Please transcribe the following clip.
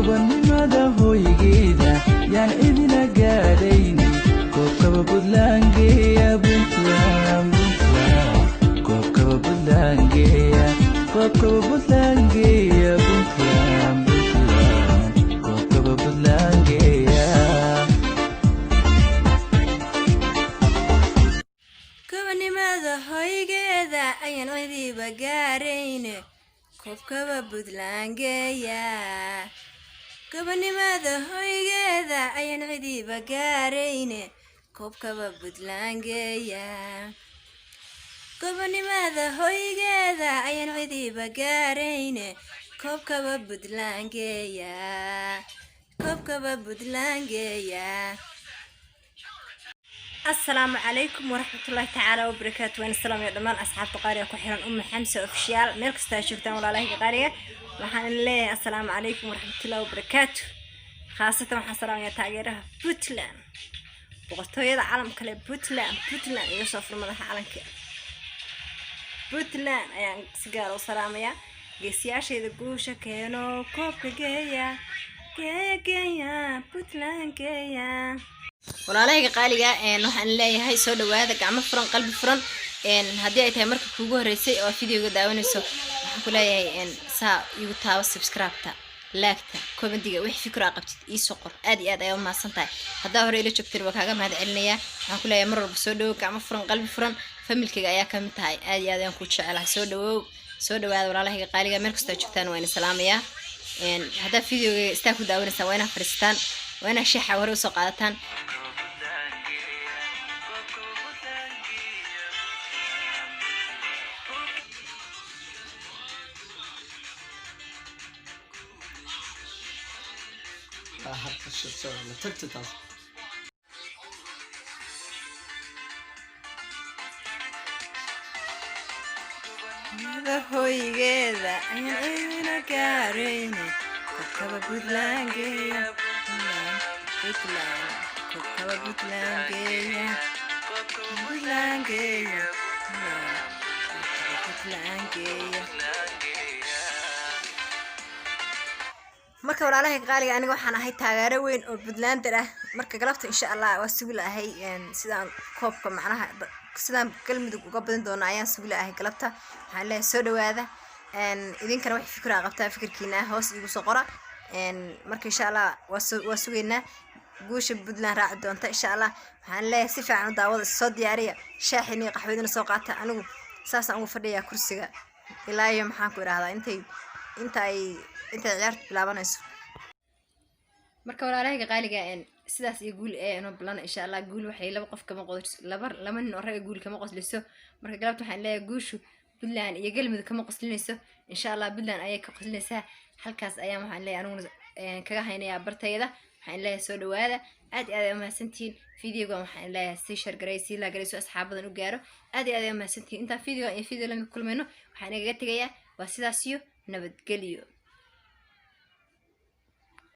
Gobonnimada hoygeeda yaan cidina gaadhaynin. Koobkaba Puntland geeya, Puntland, Puntland. Koobkaba Puntland geeya, koobkaba Puntland geeya, Puntland, Puntland. Koobkaba Puntland geeya. Gobonnimada hoygeeda ayaan cidiba gaarayne, koobkaba Puntland geeya. Gobonnimada hoygeeda ayaan cidiba gaarayne, koobkaba Puntland geeya. Gobonnimada hoygeeda ayaan cidiba gaarayne, koobkaba Puntland geeya, koobkaba Puntland geeya. Asalaamu calaykum waraxmatullaahi tacaala wabarakaatu. Waan salaamaya dhammaan asxaabta qaaliga ku xiran Umma Xamsa Official, meel kasta aad joogtaan. Walaalahayga qaaliga, waxaan idin leeyahay assalaamu calaykum waraxmatullaahi wabarakaatu. Khaasatan waxaan salaamayaa taageeraha Puntland, boqortooyada caalamka leh, Puntland. Puntland iga soo fur madaxa calanka Puntland ayaan si gaar u salaamayaa. Geesiyaashayda guusha keeno, koobka geeya, geeya, geeya, Puntland geeya. Walaalahayga qaaliga, waxaan leeyahay soo dhawaada, gacmo furan, qalbi furan. Haddii ay tahay marka kuugu horeysay oo videoga daawanayso, waxaan ku leeyahay saa igu taabo subscribe-ta, like-ta, commentiga. Wixii fikir aa qabtid iisoo qor. Aad iyo aad ayaa umahadsan tahay. Haddaa hore ila joogteen, waa kaaga mahad celinayaa. Waxaan ku leeyahay mar walba soo dhawow, gacmo furan, qalbi furan. Familkayga ayaa kamid tahay, aad iyo aad ayaan ku jecelahay. Soo dhawow, soo dhawaada walaalahayga qaaliga, meel kastoo aad joogtaan waa ina salaamayaa. Haddaa videoga istaa ku daawanaysaan, waa inaa fadhiisataan, waa inaa sheexa hore usoo qaadataan. Tagta taas. Hoygeeda ayaan cidina gaarayne, koobkaba Puntland geeya, Puntland. Koobkaba Puntland geeya, Puntland geeya, Puntland geeya. Marka walaalahay qaaliga, aniga waxaan ahay taageero weyn oo Puntlander ah. Marka galabta insha Allah waa sugi la'ahay sidaan koobka, macnaha sidaan Galmudug uga badin doono ayaan sugi la'ahay galabta. Waxaan leeyahay soo dhawaada. Idinkana wax fikir aa qabtaa, fikirkiina hoos igu soo qora. Marka insha Allah waa sugaynaa guusha Puntland raaci doonta insha Allah. Waxaan leeyahay si fiican u daawada, soo diyaariya shaaxin iyo qaxwadina soo qaata. Anigu saasaan ugu fadhiyaa kursiga ilaa iyo, maxaan ku idhahdaa, intay ciyaartu bilaabanayso. Marka walaalahayga qaaliga, sidaas iyo guul ee inoo balan insha Allah. Guul waxay laba qof kama qos, laba nin oo ragga guul kama qosliso. Marka galabta waxaan leeyahay guushu Puntland iyo Galmudug kama qoslinayso insha Allah, Puntland ayay ka qoslinaysaa. Halkaas ayaan waxaan leeyahay aniguna kaga haynayaa bartayda. Waxaan leeyahay soo dhawaada, aad iyo aad ay umahadsantihiin. Videogan waxaan leeyahay sii share garay, sii like garay, soo asxaabadan u gaaro. Aad iyo aad ay umahadsantihiin. Intaan videogan iyo video lamid kulmayno, waxaan igaga tegayaa waa sidaas iyo nabadgelyo.